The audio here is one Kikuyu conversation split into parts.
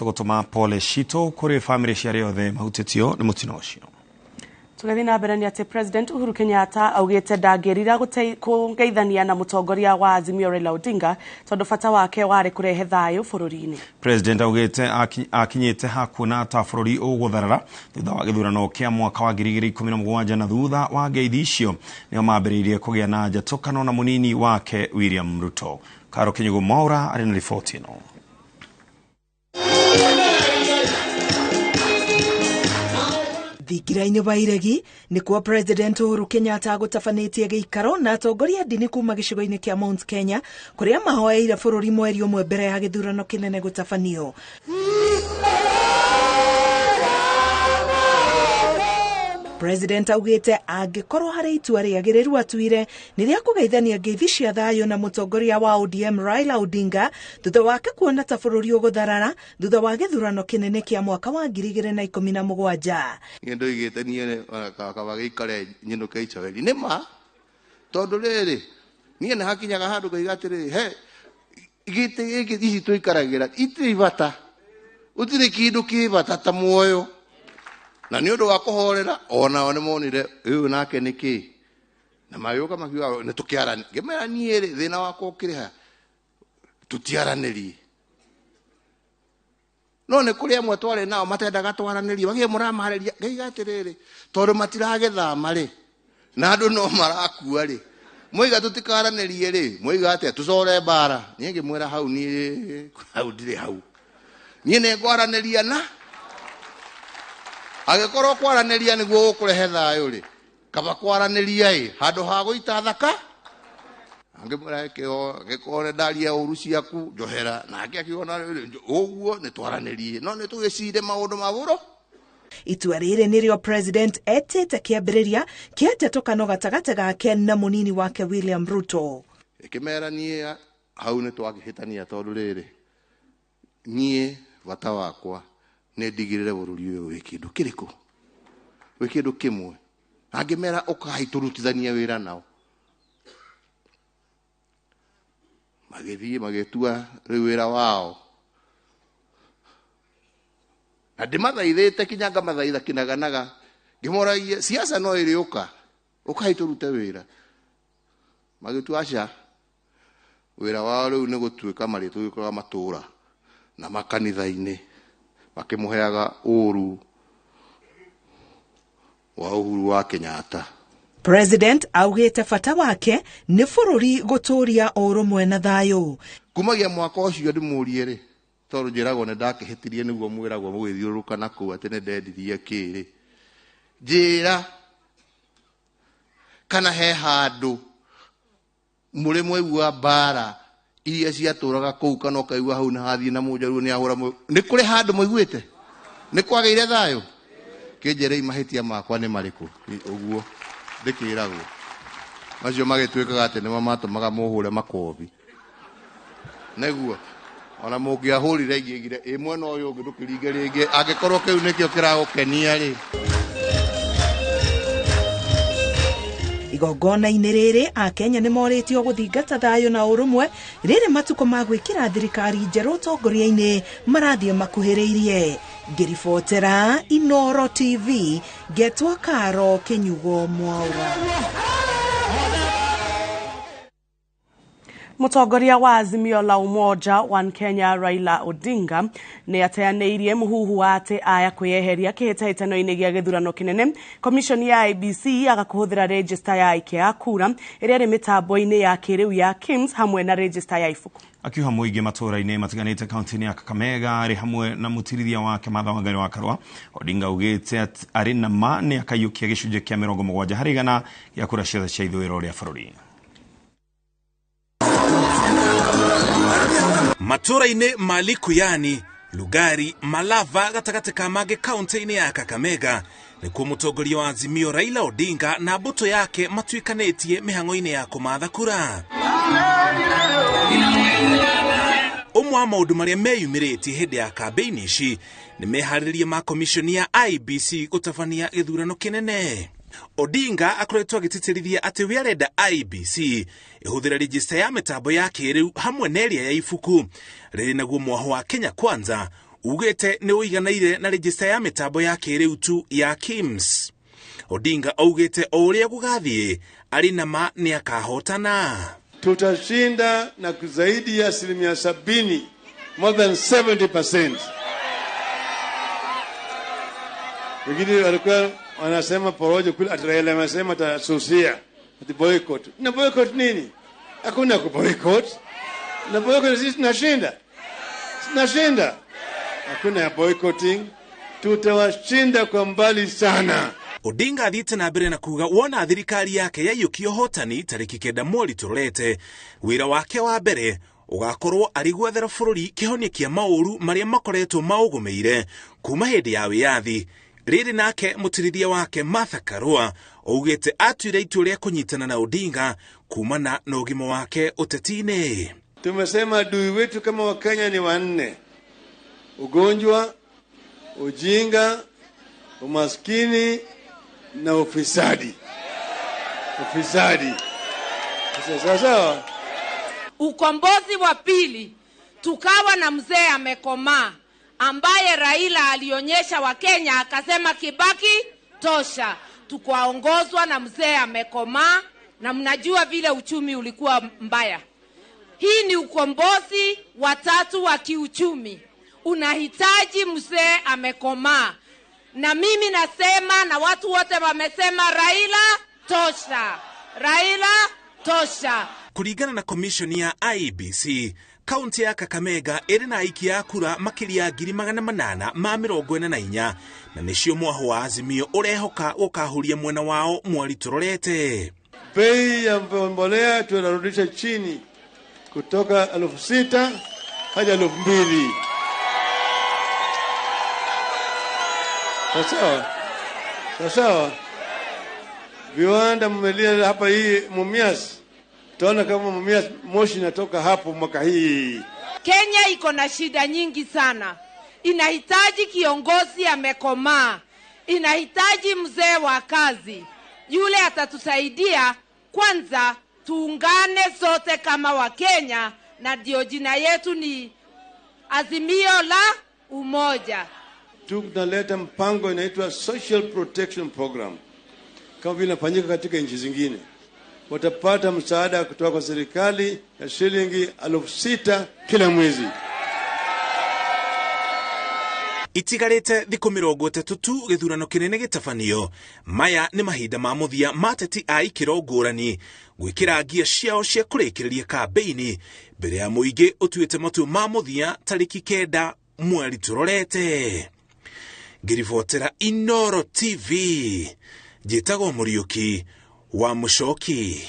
Tũgũtũma pole citũ kũrĩ bamĩrĩ cia arĩa othe mahutĩtio nĩ mũtino ũcio. Tũgĩthiĩ na mbere nĩ atĩ President Uhuru Kenyatta augĩte ndangĩrira kũgeithania na mũtongoria wa Azimio Raila Odinga tondũ bata wake warĩ kũrehe thayũ bũrũri-inĩ. President augĩte akinyĩte hakuona ta bũrũri ũgũtharara thutha wa gĩthurano kĩa mwaka wa 2017 na thutha wa ngeithi icio nĩo mambĩrĩirie kũgĩa na njatũkano na mũnini wake William Ruto. Karo Kinyugo Mwaura arĩ na riboti ĩno. Thingira-inĩ wa Iregi nĩkuo President Uhuru Kenyatta agũtabanĩtie gĩikaro na atongoria a ndini kuma gĩcigo-inĩ kĩa Mount Kenya kũrĩa mahoeire bũrũri mweri ũmwe mbere ya gĩthurano kĩnene gũtabanio. President augĩte angĩkorwo harĩ itua rĩagĩrĩru atuire nĩ rĩa kũgeithania ngeithi cia thayũ na mũtongoria wa ODM Raila Odinga thutha wake kuona ta bũrũri ũgũtharara thutha wa gĩthurano kĩnene kĩa mwaka wa 2017. Niĩ ndoigĩte niĩ kaba gĩikare nyinũke icogeri nĩ ma tondũ rĩrĩ niĩ nĩ hakinyaga handũ ngaiga atĩrĩrĩ he gĩtĩ gĩkĩ ici tũikaragĩra itirĩ bata gũtirĩ kĩndũ kĩ bata ta muoyo na nĩ ũndũ wa kũhorera onao nĩ monire ũyũ nake nĩ kĩ na magĩũka makiuga nĩ tũkĩarani ngĩmera niĩ rĩ thĩna wakwa ũkĩrĩ ha tũtiaranĩrie no nĩ kũrĩ amwe twarĩ nao matendaga twaranĩrie magĩe mũramarĩria ngaiga atĩrĩrĩ tondũ matiragĩthama rĩ na andũ no marakua rĩ moiga tũtikaranĩrie rĩ moiga atĩa tũcore mbara niĩ ngĩmwĩra hau niĩ hau ndirĩ hau niĩ nĩ ngwaranĩria na angĩkorwo kwaranĩria nĩguo gũkũrehe thayũ rĩ kaba kwaranĩria ĩ handũ ha gũita thaka angĩmwĩra angĩkorwo nĩ ndaria ũru ciaku njohera nake akiona ũguo nĩ twaranĩrie no nĩ tũgĩcire maũndũ ma bũrũ. Itua rĩrĩ nĩrĩo President etĩte kĩambĩrĩria kĩa njatũkano gatagatĩ gake na mũnini wake William Ruto. Ĩkĩmera niĩ hau nĩ twakĩhĩtania tondũ rĩrĩ niĩ bata wakwa nĩ ndigĩrĩre bũrũri ũyũ wĩ kĩndũ kĩrĩkũ wĩ kĩndũ kĩmwe angĩmera ũkai tũrutithanie wĩra nao magĩthiĩ magĩtua rĩu wĩra wao na ndĩmathaithĩte kinya ngamathaitha kinaganaga ngĩmoragia siasa no ĩrĩũka ũkai tũrute wĩra magĩtua aca wĩra wao rĩu nĩ gũtuĩka marĩtũĩkaga matũũra na makanitha-inĩ makĩmũheaga ũru wa Uhuru wa Kenyatta. President augĩte bata wake nĩ bũrũri gũtũũria ũrũmwe na thayũ. Kumagia mwaka ũcio ndĩmũrie rĩ tondũ njĩragwo nĩ ndakĩhĩtirie nĩguo mwĩragwo mũgĩthiũrũrũka na kũu atĩ nĩ ndendirie kĩrĩ njĩra kana he handũ mũrĩ mwaigua mbara iria ciatũraga kũu kana ũkaigua hau nĩ hathiĩ na mũnjaruo nĩ ahũra nĩ kũrĩ handũ mũiguĩte nĩ kwagĩire thayũ kĩnjĩrei mahĩtia makwa nĩ marĩkũ ũguo ndĩkĩragwo macio magĩtuĩkaga atĩ nĩmo matũmaga mũhũre makobi nĩguo ona mũngĩahũrire ingĩgire ĩ mwena ũyũ ũngĩ ndũkĩringe rĩngĩ angĩkorwo kĩu nĩkĩo kĩragũkenia rĩ. Igongona-inĩ rĩrĩ Akenya nĩ morĩtio gũthingata thayũ na ũrũmwe rĩrĩ matukũ ma gwĩkĩra thirikari njerũ ũtongoria-inĩ marathiĩ makuhĩrĩirie. Ngĩribotera Inooro TV ngetwo Karo Kinyugo Mwaura. Mũtongoria wa Azimio la Umoja One Kenya Raila Odinga nĩ ateanĩirie mũhuhu wa atĩ aya kwĩyeheria kĩhĩtahĩtano-inĩ gĩa gĩthurano kĩnene Commission ya IEBC yaga kũhũthĩra register ya aikia a kura ĩrĩa ĩrĩ mĩtambo-inĩ ya kĩrĩu ya KIMS hamwe na register ya ibuku. Akiuha mũingĩ matũũra-inĩ matiganĩte kaunti-inĩ ya Kakamega arĩ hamwe na mũtirithia wake Martha Wangari wa Karua Odinga augĩte arĩ na ma nĩ akaiyũkia gĩcunjĩ kĩa 70% gĩa kura ciothe cia ithũĩro rĩa bũrũri. Matũũra-inĩ ma Likuyani, Lugari, Malava gatagatĩ ka mangĩ kaunti-inĩ ya Kakamega nĩkuo mũtongoria wa Azimio Raila Odinga na mbũtũ yake matuĩkanĩtie mĩhang'o-inĩ ya kũmatha kura. Ũmwe wa maũndũ marĩa meyumĩrĩtie hĩndĩ ya kambĩini ici nĩ meharĩrĩria ma komishoni ya IEBC gũtabania gĩthurano kĩnene. Odinga akoretwo agĩtĩtĩrithia atĩ we arenda IEBC ĩhũthĩre register ya mĩtambo ya kĩrĩu hamwe na ĩrĩa ya ibuku rĩrĩ naguo mwaho wa Kenya Kwanza Ugĩte nĩ ũiganaire na rejista ya mĩtambo ya kĩrĩu tu ya KIMS. Odinga augĩte o ũrĩa gũgathiĩ arĩ na ma nĩ akahotana. Tutashinda na zaidi ya 70%, more than 70%. Wengine walikuwa wanasema porojo kule, ati Raila amesema atasusia, ati boycott. Na boycott nini? Hakuna ku boycott. Na boycott sisi tunashinda. Tunashinda. Hakuna ya boycotting. Tutawashinda kwa mbali sana. Odinga athiĩte na mbere na kuga wona thirikari yake yaiyũkia ũhotani tarĩki 9 mweri tũrorete, wĩra wake wa mbere ũgakorwo arĩ gwethera bũrũri kĩhonia kĩa maũru marĩa makoretwo maũgũmĩire kuma hĩndĩ ya wĩyathi. Rĩrĩ nake mũtirithia wake Martha Karua augĩte atuire itua rĩa kũnyitana na Odinga kumana na ũgima wake ũteti-inĩ. Tumesema adui wetu kama Wakenya ni wanne: ugonjwa, ujinga, umaskini na ufisadi. Ufisadi. Sasa sawa. Ukombozi wa pili tukawa na mzee amekomaa ambaye Raila alionyesha Wakenya akasema Kibaki tosha. Tukaongozwa na mzee amekomaa, na mnajua vile uchumi ulikuwa mbaya. Hii ni ukombozi wa tatu wa kiuchumi. Unahitaji mzee amekomaa. Na mimi nasema na watu wote wamesema Raila tosha. Raila tosha. Kulingana na commission ya IEBC, kaunti ya Kakamega ĩrĩ na aikia a kura makĩria ya 844,000 na nĩcio mwaho wa Azimio ũrehoka gũkahuria mwena wao mweri tũrorete. Bei ya mbolea tunarudisha chini kutoka 6,000 hadi 2,000. Sawa? Sawa? Viwanda mmelia hapa hii Mumias. Tunaona kama Mumias moshi inatoka hapo mwaka hii. Kenya iko na shida nyingi sana. Inahitaji kiongozi amekomaa. Inahitaji mzee wa kazi. Yule atatusaidia. Kwanza tuungane sote kama Wakenya, na ndio jina yetu ni Azimio la Umoja. Tunaleta mpango inaitwa Social Protection Program, kama vile inafanyika katika nchi zingine. Watapata msaada kutoka kwa serikali ya shilingi 6,000 kila mwezi. Itigarĩte thikũ 30 tu gĩthurano kĩnene gĩtabanio. Maya nĩ mahinda ma mũthia ma ateti a ikĩro ngũrani gwĩkĩra ngia ciao cia kũrĩkĩrĩria kambĩini mbere ya mũingĩ ũtuĩte matua ma mũthia tarĩki 9 mweri tũrorete. Ngĩribotera Inoro TV, njĩtagwo Mũriũki wa Mũcoki.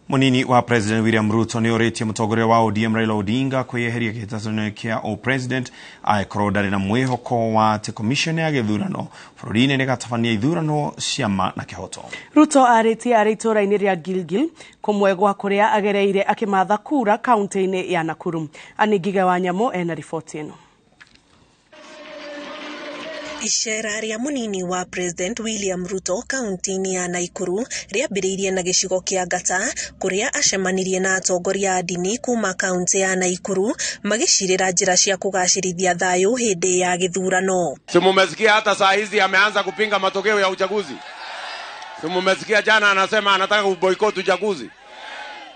Munini wa President William Ruto nĩ orĩtie mũtongoria wa ODM Raila Odinga kwĩyeheria kĩhĩtahĩtano kĩa o president angĩkorwo ndarĩ na mwĩhoko wa atĩ commission ya gĩthurano bũrũri-inĩ nĩgatabania ithurano cia ma na kĩhoto. Ruto arĩtie arĩ itũũra-inĩ rĩa Gilgil kũmwe gwa kũrĩa agereire akĩmatha kura kaunti-inĩ ya Nakuru. Anne Ngige wa Nyamũ ena riboti ĩno. Icera rĩa munini wa President William Ruto kaunti-inĩ ya Nakuru rĩambĩrĩirie na gĩcigo kĩa Ngata kũrĩa acemanirie na atongoria a ndini kuma kaunti ya Nakuru magĩcirĩra njĩra cia kũgacĩrithia thayũ hĩndĩ ya gĩthurano. Si mumesikia hata saa hizi ameanza kupinga matokeo ya uchaguzi? Si mumesikia jana anasema anataka kuboycott uchaguzi?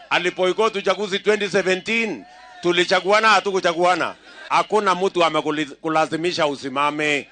Aliboycott uchaguzi 2017, tulichaguana hatukuchaguana. Hakuna mtu amekulazimisha usimame.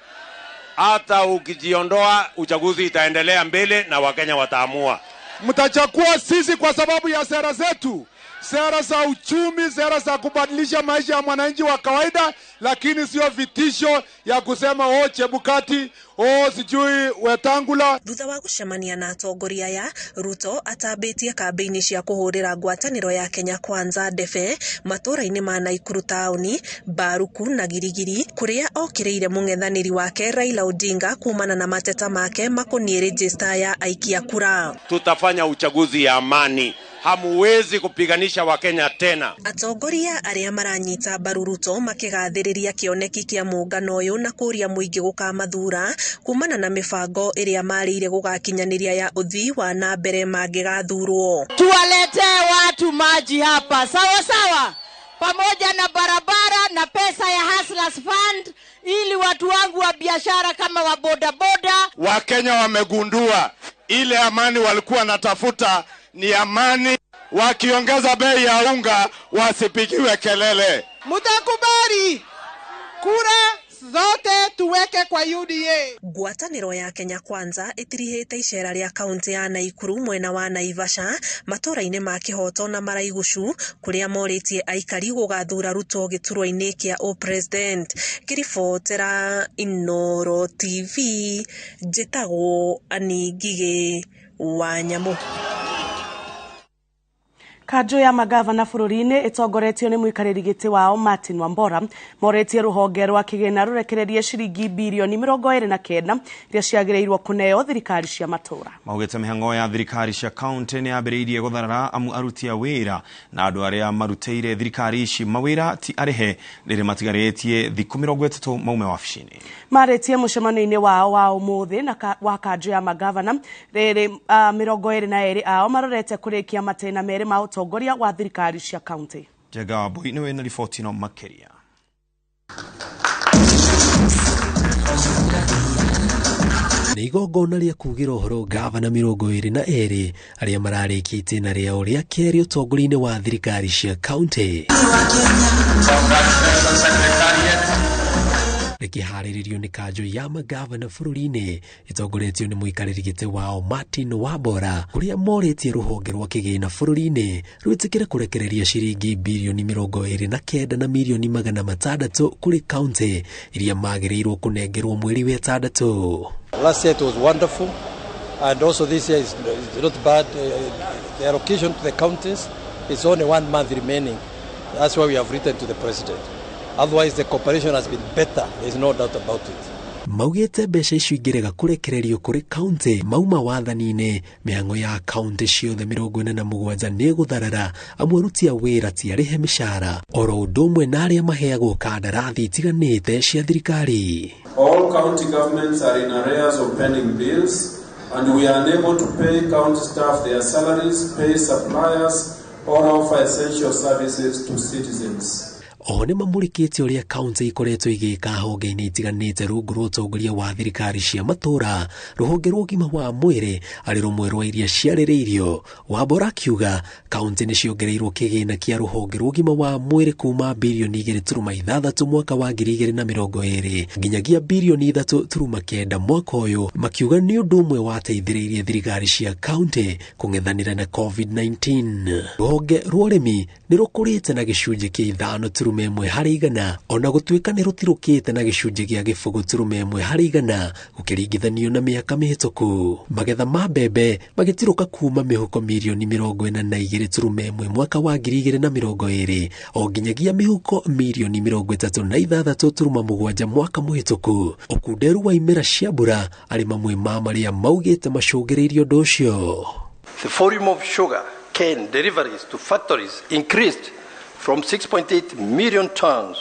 Hata ukijiondoa uchaguzi itaendelea mbele na Wakenya wataamua. Mtachagua sisi kwa sababu ya sera zetu, sera za uchumi, sera za kubadilisha maisha ya mwananchi wa kawaida, lakini sio vitisho ya kusema oh Chebukati, oh sijui Wetangula. Thutha wa gucemania na atongoria aya, Ruto atambĩtie kambĩini cia kũhũrĩra ngwatanĩro ya Kenya Kwanza ndebe matũũra-inĩ ma Nakuru taũni, Baruku na Girigiri, kũrĩa okĩrĩire mũng'ethanĩri wake Raila Odinga kumana na mateta make makoniĩ rejista ya aikia kura. Tutafanya uchaguzi ya amani. Hamuwezi kupiganisha Wakenya tena. Atongoria arĩa maranyita mbaru Ruto makĩgathĩrĩria kĩoneki kĩa mũngano ũyũ na kũria mũingĩ gũkamathura kumana na mĩbango ĩrĩa marĩire gũgakinyanĩria ya ũthii wa na mbere mangĩgathurwo. Tuwaletee watu maji hapa, sawa sawa. pamoja na barabara na pesa ya Hustlers Fund ili watu wangu wa biashara kama wa bodaboda. Wakenya wamegundua ile amani walikuwa natafuta ni amani. Wakiongeza bei ya unga wasipigiwe kelele. Mutakubali kura zote tuweke kwa UDA. Ngwatanĩro ya Kenya Kwanza ĩtirihĩte icera rĩa kaunti ya Naikuru mwena wa Naivasha matũũra-inĩ ma Kĩhoto na Maraigucu kũrĩa morĩtie aikari gũgathura Ruto gĩturwa-inĩ kĩa ũpresident. Ngĩribotera Inooro TV njĩtagwo Annie Ngigĩ wa Nyamũ. Kanjũ ya magavana bũrũri-inĩ ĩtongoretio nĩ mũikarĩri gĩtĩ wao Martin Wambora moretie rũhonge rwa kĩgĩna rũrekererie ciringi birioni 29 iria ciagĩrĩirwo kũneo thirikari cia matũũra. Maugĩte mĩhang'o ya thirikari cia kaunti nĩ yambĩrĩirie gũtharara amu aruti a wĩra na andũ arĩa marutĩire thirikari ici mawĩra ti arĩhe rĩrĩ matigarĩtie thikũ 30 maume wabici-inĩ. Marĩtie mũcemanio-inĩ wao wa ũmũthĩ na wa kanjũ ya magavana rĩrĩ 22 ao marorete kũrĩkia matĩna merĩ ma ũtongoria wa thirikari cia kaunti. Njenga Wambui nĩwe na riboti ĩno makĩria. Nĩ igongona rĩa kugĩra ũhoro gavana 22 arĩa mararĩkia itĩna rĩao rĩa kerĩ ũtongoria-inĩ wa thirikari cia kaunti. Rĩkĩharĩrĩrio nĩ kanjũ ya magavana bũrũri-inĩ ĩtongoretio nĩ mũikarĩri gĩtĩ wao Martin Wambora kũrĩa morĩtie rũhonge rwa kĩgĩna bũrũri-inĩ rwĩtĩkĩre kũrekereria ciringi birioni 29 na mirioni 600 kũrĩ kaunti iria magĩrĩirwo kũnengerwo mweri wa ĩtandatũ. Last year it was wonderful, and also this year is not bad. The allocation to the counties is only 1 month remaining. That's why we have written to the president. Otherwise, the cooperation has been better. There is no doubt about it. Maugĩte mbeca icio ingĩrega kũrekererio kũrĩ kaunti mauma wathani-inĩ mĩhang'o ya kaunti ciothe 47 nĩ gũtharara amu aruti a wĩra ti arĩhe mĩcara oro ũndũ ũmwe na arĩa maheagwo kandarathi itiganĩte cia thirikari. All county governments are in arrears of pending bills and we are unable to pay county staff their salaries, pay suppliers or offer essential services to citizens. Oho nĩ mamũrĩkĩte ũrĩa kaunti ikoretwo igĩka honge-inĩ itiganĩte rungu rwa ũtongoria wa thirikari cia matũũra. Rũhonge rwa ũgima wa mwĩrĩ arĩ rũmwe rwa iria ciarĩrĩirio. Wambora akiuga kaunti nĩ ciongereirwo kĩgĩna kĩa rũhonge rwa ũgima wa mwĩrĩ kuma birioni 2.6 mwaka wa 2020 nginyagia birioni 3.9 mwaka ũyũ, makiuga nĩ ũndũ ũmwe wateithĩrĩirie thirikari cia kaunti kũng'ethanĩra na COVID-19. Rũhonge rwa ũrĩmi nĩ rũkũrĩte na gĩcunjĩ kĩa 5.1 harĩ igana ona gũtuĩka nĩ rũtirũkĩte na gĩcunjĩ gĩa 0.1 harĩ igana gũkĩringithanio na mĩaka mĩhĩtũku. Magetha ma mbembe magĩtirũka kuma mĩhuko mirioni 42.1 mwaka wa 2020 o nginyagia mĩhuko mirioni 36.7 mwaka mũhĩtũku. Ũkunderu wa imera cia mbura arĩ mamwe ma marĩa maugĩte macũngĩrĩirie ũndũ ũcio. The volume of sugar cane deliveries to factories increased from 6.8 million tons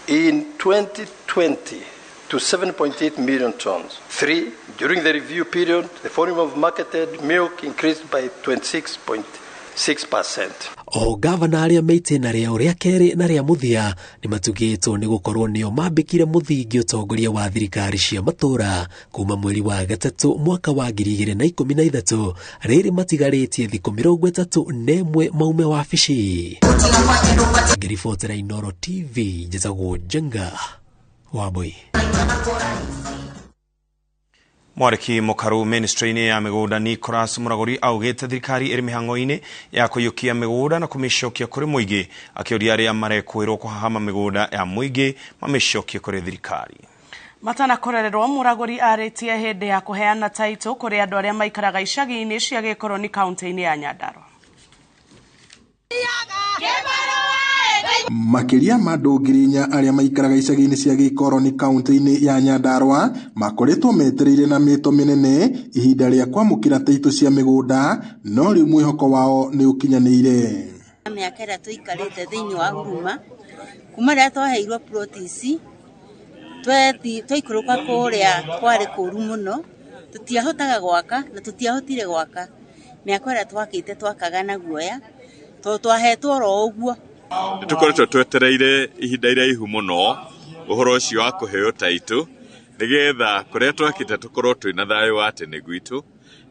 in 2020 to 7.8 million tons. 3, during the review period, the volume of marketed milk increased by 26.6%. O gavana arĩa me itĩna rĩao rĩa kerĩ na rĩa mũthia nĩ matugĩtwo nĩ gũkorwo nĩo mambĩkire mũthingi ũtongoria wa thirikari cia matũũra kuma mweri wa 3 mwaka wa 2013 rĩrĩ matigarĩtie thikũ 31 maume wabici. Ngĩribotera Inooro TV njĩtagwo Njenga Wambui. Mwarĩki mũkaru ministry-inĩ ya mĩgũnda Nicholas Muragũri augĩte thirikari ĩrĩ mĩhang'o-inĩ ya kũiyũkia mĩgũnda na kũmĩcokia kũrĩ mũingĩ, akĩũria arĩa marekũĩrwo kũhahama mĩgũnda ya mũingĩ mamĩcokie kũrĩ thirikari. Matanakorererwo Muragũri arĩtie hĩndĩ ya kũheana taitũ kũrĩ andũ arĩa maikaraga icagi-inĩ cia gĩkoroni kaunti-inĩ ya Nyandarua. Makĩria ma andũ 4,000 arĩa maikaraga icagi-inĩ cia gĩkoroni kaunti-inĩ ya Nyandarua makoretwo metereire na mĩto mĩnene ihinda rĩa kwamũkĩra taitũ cia mĩgũnda, no rĩu mwĩhoko wao nĩ ũkinyanĩire. Mĩaka ĩrĩa tũikarĩte thĩinĩ wa Huruma kuma rĩrĩa twaheirwo ploti ici twaikũrũka kũrĩa kwarĩ kũru mũno, tũtiahotaga gwaka na tũtiahotire gwaka. Mĩaka ĩrĩa twakĩte twakaga na guoya tondũ twahetwo oro ũguo. Nĩ tũkoretwo twetereire ihinda iraihu mũno ũhoro ũcio wa kũheo taitũ nĩgetha kũrĩa twakĩte tũkorwo twĩna thayũ wa tene gwitũ,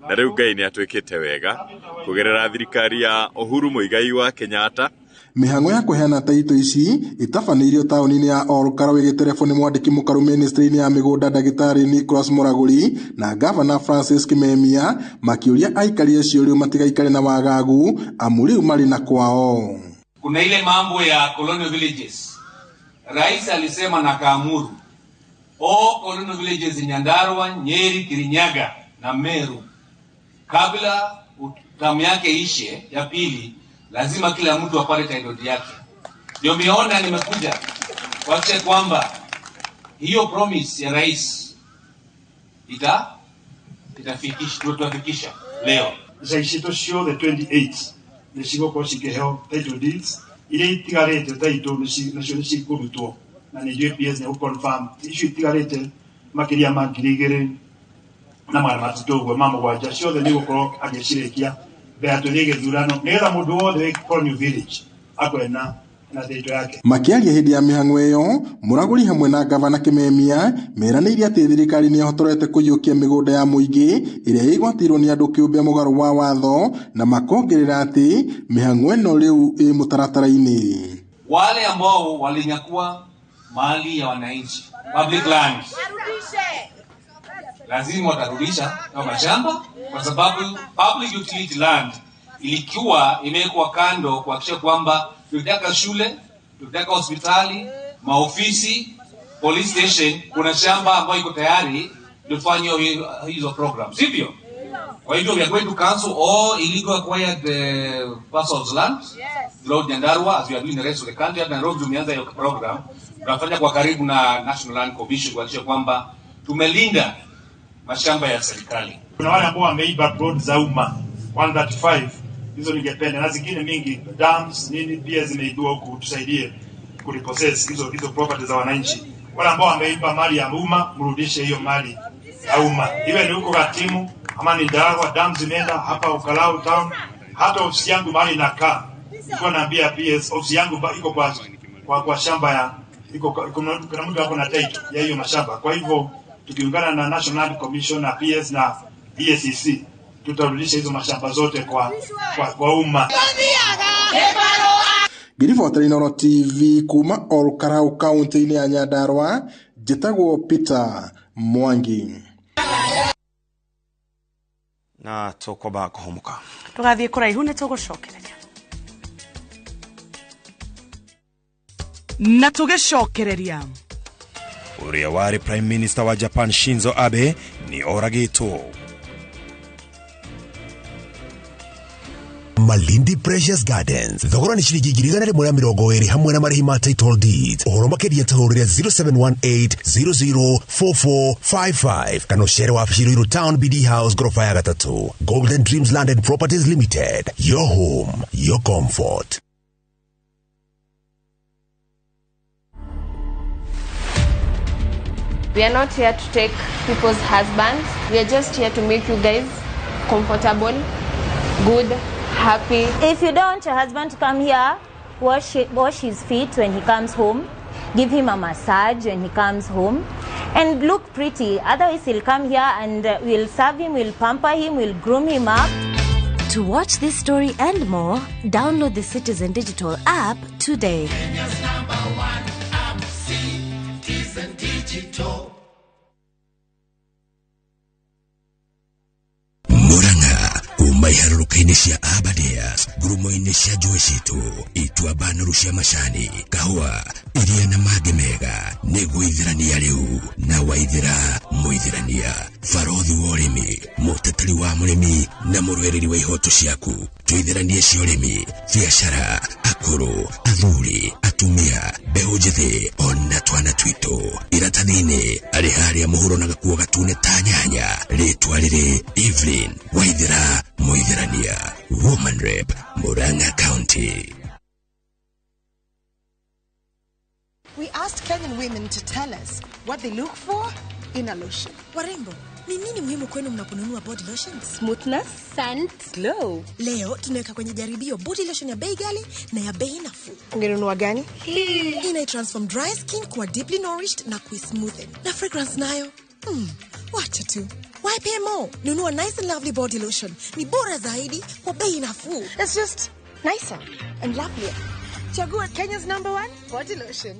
na rĩu Ngai nĩ atwĩkĩte wega kũgerera thirikari ya Uhuru Muigai wa Kenyatta. Mĩhang'o ya kũheana taitũ ici ĩtabanĩirio taũni-inĩ ya Olkalau ĩgĩterebwo nĩ mwandĩki mũkaru ministry-inĩ ya mĩgũnda ndagĩtarĩ Nicholas Mũragũri na gavana Francis Kimemia, makĩũria aikari acio rĩu matigaikare na wagagu amu rĩu marĩ na kwao. Kuna ile mambo ya colonial villages. Rais alisema na kaamuru all colonial villages in Nyandarua, Nyeri, Kirinyaga na Meru, kabla tamu yake ishe ya pili, lazima kila mtu apate title deed yake. Ndio miona nimekuja kuhakikisha kwamba hiyo promise ya rais tutafikisha leo. Icito ciothe 28 nĩ cigũkorwo cikĩheo title deeds, iria itigarĩte title nacio nĩ cikũrutwo na nĩ JPS nĩ gũconfirm icio itigarĩte makĩria ma 2300 ũguo ma 7 ciothe nĩ gũkorwo agĩcirĩkia mbere ya tũthiĩ gĩthurano nĩgetha mũndũ wothe wĩ Colonial Village akorwo na title yake. Makĩaria hĩndĩ ya mĩhang'o ĩyo, Mũragũri hamwe na gavana Kimemia meranĩire atĩ thirikari nĩ ĩhotorete kũiyũkia mĩgũnda ya mũingĩ ĩrĩa ĩgwatĩirwo nĩ andũ kĩũmbe mũgarũ wa watho, na makongerera atĩ mĩhang'o ĩno rĩu ĩ mũtaratara-inĩ. Wale ambao walinyakua mali ya wananchi, public land, lazima watarudisha kama mashamba, kwa sababu public utility land ilikuwa imewekwa kando kuhakikisha kwamba tukitaka shule, tukitaka hospitali, maofisi, police station, kuna shamba ambayo iko tayari tufanye hizo programs, sivyo? Kwa hivyo we are going to cancel all illegal acquired parcels land throughout Nyandarua as we are doing the rest of the country. Hata Nairobi tumeanza hiyo program, tunafanya kwa karibu na National Land Commission kuhakikisha kwamba tumelinda mashamba ya serikali. Kuna wale ambao wameiba roads za umma 135, hizo ningependa, na zingine mingi dams nini pia zimeibiwa huku, tusaidie kurepossess hizo property za wananchi. Wale ambao wameiba mali ya umma mrudishe hiyo mali ya umma, iwe ni huko Katimu ama ni Ndarwa, dams zimeenda hapa Ukalau town. Hata ofisi yangu mahali inakaa, nilikuwa naambia PS ofisi yangu iko kwa shamba ya iko, kuna mtu hapo na title ya hiyo mashamba. Kwa hivyo tukiungana na National Land Commission na PS na EACC tutarudisha hizo mashamba zote kwa umma. Ngiribotera Inooro TV kuma Olkalau kaunti-inĩ ya Nyandarua, njĩtagwo Peter Mwangi. Na tũkwamba kũhũmũka tũgathiĩ kũraihu nĩ tũgũcokereria na tũgĩcokereria. Ũrĩa warĩ Prime Minister wa Japan Shinzo Abe nĩ oragĩtwo. Malindi Precious Gardens thogora nĩ ciringi 120 hamwe na marĩhi ma title deeds. Ũhoro makĩria tũhũrĩre 0718004455 kana ũcere wabici Ruiru Town BD House gorofa ya 3. Golden Dreams Land and Properties Limited, your home, your comfort. We are not here to take people's husbands. We are just here to make you guys comfortable, good, happy. If you don't want your husband to come here, wash his feet when he comes home, give him a massage when he comes home, and look pretty. Otherwise, he'll come here and we'll serve him, we'll pamper him, we'll groom him up. To watch this story and more, download the Citizen Digital app today. Kenya's number one app, Citizen Digital. Murang'a kuma iharũrũka-inĩ cia Aberdares, ngurumo-inĩ cia njũĩ citũ, ituamba nũrũ cia macani, kahũa, iria na mangĩ mega, nĩ gwĩithĩrania rĩu na waithĩra mũithĩrania, barothi wa ũrĩmi, mũteteri wa mũrĩmi na mũrũĩrĩri wa ihoto ciaku. Twĩithĩranie cia ũrĩmi, biacara, akũrũ, athuri, atumia, mbeũ njĩthĩ ona twana twitũ. Iratathi-inĩ arĩ harĩa mũhuro na gakuo gatune ta nyanya, rĩtwa rĩrĩ Evelyn Waithĩra Mũithĩrania, Woman Rep, Murang'a County. We asked Kenyan women to tell us what they look for in a lotion. Warembo, Ni nini muhimu kwenu mnaponunua body lotion? Smoothness, scent, glow. Leo tunaweka kwenye jaribio body lotion ya bei ghali na ya bei nafuu. Ungenunua gani? Hii ina transform dry skin kuwa deeply nourished na kuismoothen. Na fragrance nayo? Wacha tu. Why pay more? Nunua Nice and Lovely body lotion. Ni bora zaidi kwa bei nafuu. It's just nicer and lovelier. Chagua Kenya's #1 body lotion.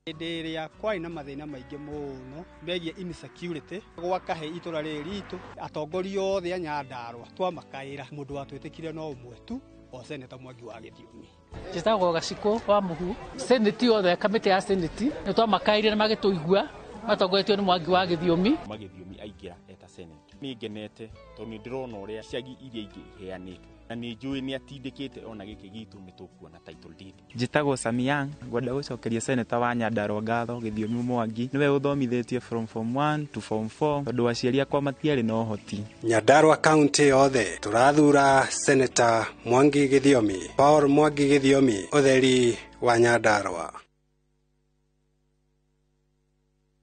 Hĩndĩ ĩrĩa kwarĩ na mathĩna maingĩ mũno megiĩ insecurity gwakahe itũra rĩrĩ ritũ atongoria othe a Nyandarũa twamakaĩra mũndũ watwĩtĩkire no ũmwe tu o Seneta Mwangi wa Gĩthiomi. Njĩtagwo Gacikũ wa Mũhu. Seneti yothe kamĩtĩ ya seneti nĩ twamakaĩire na magĩtũigua matongoretio nĩ Mwangi wa Gĩthiomi. Magĩthiomi aingĩra eta seneta nĩ ngenete tondũ nĩ ndĩrona ũrĩa icagi iria ingĩ iheanĩtwo na nĩ njũĩ nĩ atindĩkĩte ona gĩkĩ gitũ nĩ tũkuona title deed. Njĩtagwo Samiang, ngwenda gũcokeria seneta wa Nyandarũa ngatho Gĩthiomi Mwangi nĩwe ũthomithĩtie from form 1 to form 4 tondũ aciari akwa matiarĩ na ũhoti. Nyandarũa county yothe tũrathura Seneta Mwangi Gĩthiomi, Paul Mwangi Gĩthiomi, ũtheri wa Nyandarũa.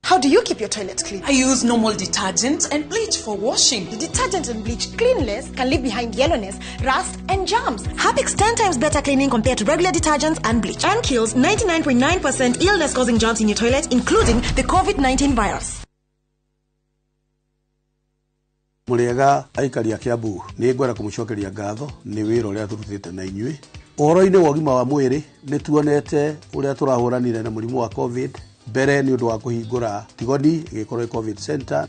How do you keep your toilet clean? I use normal detergent and bleach for washing. The detergent and bleach cleanless can leave behind yellowness, rust, and germs. Harpic's 10 times better cleaning compared to regular detergents and bleach, and kills 99.9% illness-causing germs in your toilet, including the COVID-19 virus. Mũrĩega aikari a Kiambu, nĩ ngwenda kũmũcokeria ngatho nĩ wĩra ũrĩa tũrutĩte na inyuĩ. Ũhoro-inĩ wa ũgima wa mwĩrĩ nĩ tuonete ũrĩa tũrahũranire na mũrimũ wa COVID mbere nĩ ũndũ wa kũhingũra Tigoni ĩgĩkorwo ĩ COVID center.